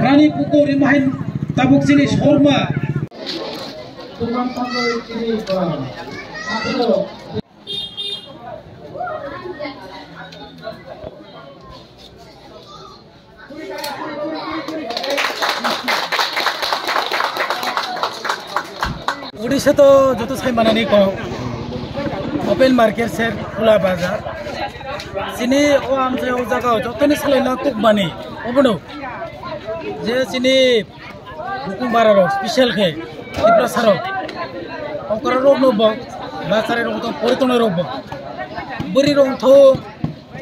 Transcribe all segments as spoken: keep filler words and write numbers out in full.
Rani pukur imahin tabuk sini sorma. Odisha to joto sai manani kok open market se khula bazar. Sini o amchai o jaga o jotoni salai na kuk mani obono je sini Bukum bara rok special khe Tiprasa rok okra rok no bo bachari rok to pori tongnai rok bo bwrwi rok to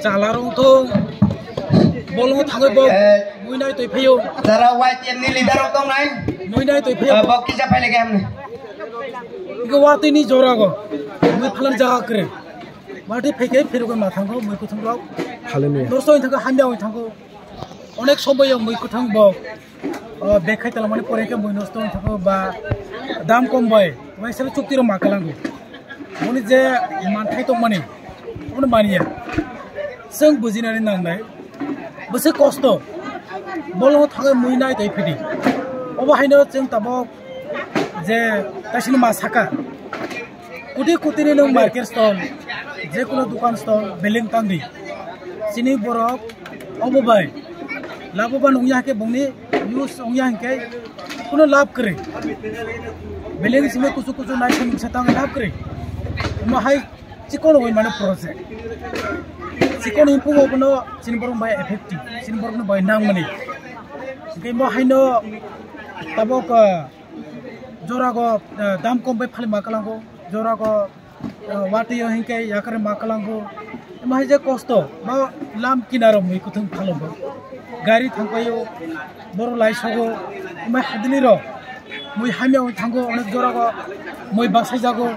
chala rok to bolong thangwi bo muinai toi phaio. Jara Y T F ni leader rok tongnai. Muinai toi phaio. Bo kisa phai lege hamni. Igo watwi ni jora go mui phalan jaga kre. Watwi phai khe phirogwi ma thango mui kuthum rok. Phalani. Nosto oi thango hamya oi thango. Onek somoi o mui kwthang bo, o, bag khai talangmani pore khe mui nosto wng thango ba dam kom bai, waisa chukti rok ma kalango. Boni je manthai tongmani, bono manya. Chwng bujinani nangnai, bwswk kosto, bolongo thangwi mui nai tei phidi. Obo haino chwng tabok je taisini ma saka. Kuti kuti ni nwng market stall, je kono dukan stall, building tangdi. Chini borok obo bai. Labo ba nungya hake bongni use ongya hingke kono lab kwrwi. Building simi kuchu kuchu nai simi bisa tang lab kwrwi. Omo hai chikon oi mane project. Chikon oi pungo bono chini borok bai effective. Chini borok no bai nang mani. Hingke mo haino tabok, ah, Jorago, eh, dam kom bai phali ma kalango, jorago, eh, watwi o hinkhe yakre ma kalango. Ema hai je kosto, ba lam kinaro mui kuthung phalongo. Gari thangpaio, boro lai sogo, ema hadini ro, mui hamya oi thango, onek jorago, mui basai jago,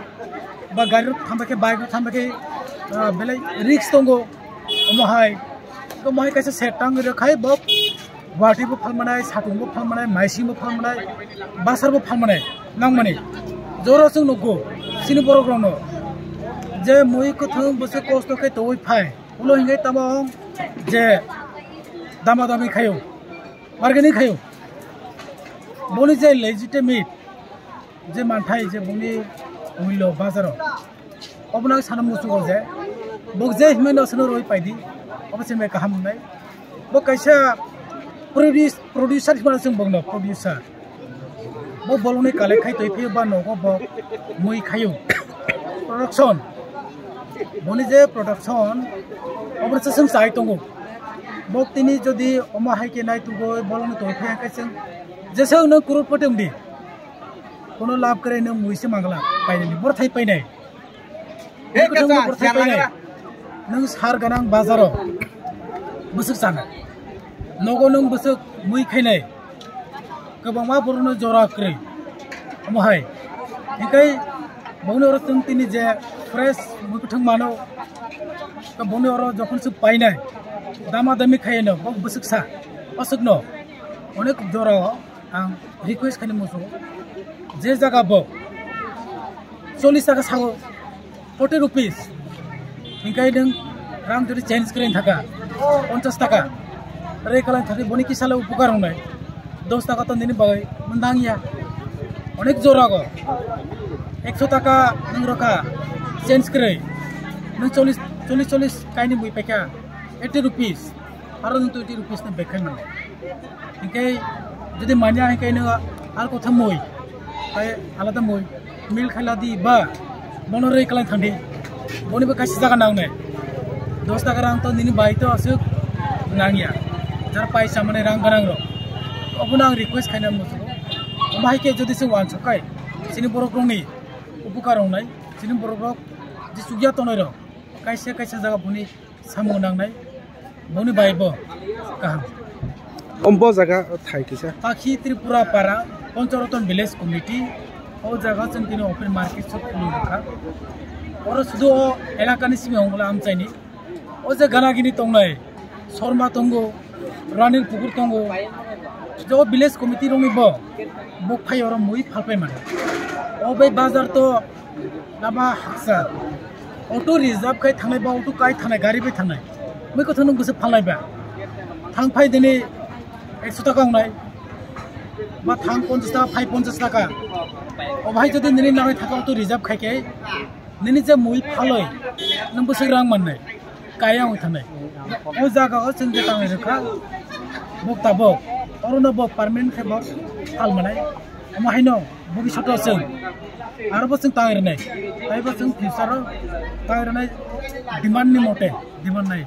ba gari rok thangbai khe, bike rok thangbai khe, ah, belai risk tongo, omo hai, omo hai kaisa set tang rw khai bo. Watwi bo phalmanai, satung bo phalmanai, maising bo phalmanai, basar bo phalmanai, nangmani. Jora chwng nukgo, chini borok rokno je mui kwthwng bwswk kosto khe tongwi phai, ulo hingke tamo je dama dami khaio, bargaining khaio. Boni je legitimate je manthai je boni mullo bazaro. Obono ang sana muchungo je, bo je himai no aswkno rwi paidi, obo se mui kaham wngnai. Bo kaisa produce, producer himano chwng bokno producer. Bo bolongni collect khai twi phiyok ba nogo bo mui khaio. Production, boni je production, obo se chwng chai tongo. Bo tini jodi omo hai khe nai tugoi bolongni twi phiyok khe chwng jesa nwng crorepati wngdi. Kono lab kwrwi nwng mui se mangla painani, borthai painai. Nwng kwthang kacha, borthai siyan painai. Langara. Nwng sar ganang bazaro bwswk chana. Nogo nwng bwswk mui khainai. Kwbangma borokno jora kwrwi. Omo hai. Hinkhe bongni oro chwng tini je fresh mui kwthang mano. Bongni oro jokhon se painai. Dama dami khaino, bo bwswk sa. Aswkno. Onek jorao. Ang request khaini muchungo, je jaga bo chollish taka sao, forty rupees, hinkhai nwng rang jodi change kwrwi thaka, ponchash taka, rei kalang thani boni kisa le upukar wngnai, dos taka to nini bagwi mundang ya, onek jora go, ekso taka nwng rokha change kwrwi, nwng chollish, chollish, chollish kaini mui paikha, eighty rupees, aro nwng twenty rupees ni bag khai mano. Hinkhe jodi manya hinkhe nwng ar kotha mui, tai alada mui, mil khaila di ba, bono rei kalang thangdi, boni bo kaisa jaga nangnai, dos taka rang to nini bai to aswk nangya, jar paisa mane rang ganang rok, obono ang request khaina muchungo, omo hai khe jodi se wansuk kai, chini borok rokni upukar wngnai, chini borok rok je chukya tongnai rok, kaisa kaisa jaga boni samung nangnai, boni bai bo kaham. Om bo jaga thai kisa. Pakhi Tripura Para, Pancharaton Village Committee, o jaga chwng tini open market shop khulwi rwkha. Oro sudu o elakani simi ongla amchaini. O je ganagini tongnai, Sorma tongo, Ranil Pukur tongo. Je o village committee rokni bo, bo phai oro mui phalpai mano. O bai bazar to Lama haksa. Auto reserve khai thangnai ba auto kai thangnai, gari bai thangnai. Mui kotho nung bwswk phalnai ba. Thang phai dini ekso taka wngnai. Ba thang ponchash taka, phai ponchash taka. O bhai jodi nini nangnai thaka auto reserve khai khe nini je mui phaloi nung bwswk rang mannai. Kaya wng thangnai. O jaga o chwng je tangwi rwkha. Bok tabok. Orono bok permanent khe bok phal manai. Omo haino bhobishoto chwng aro bo chwng tangwi rwnai. Tai bo chwng future o tangwi rwnai demand ni mote, demand nai.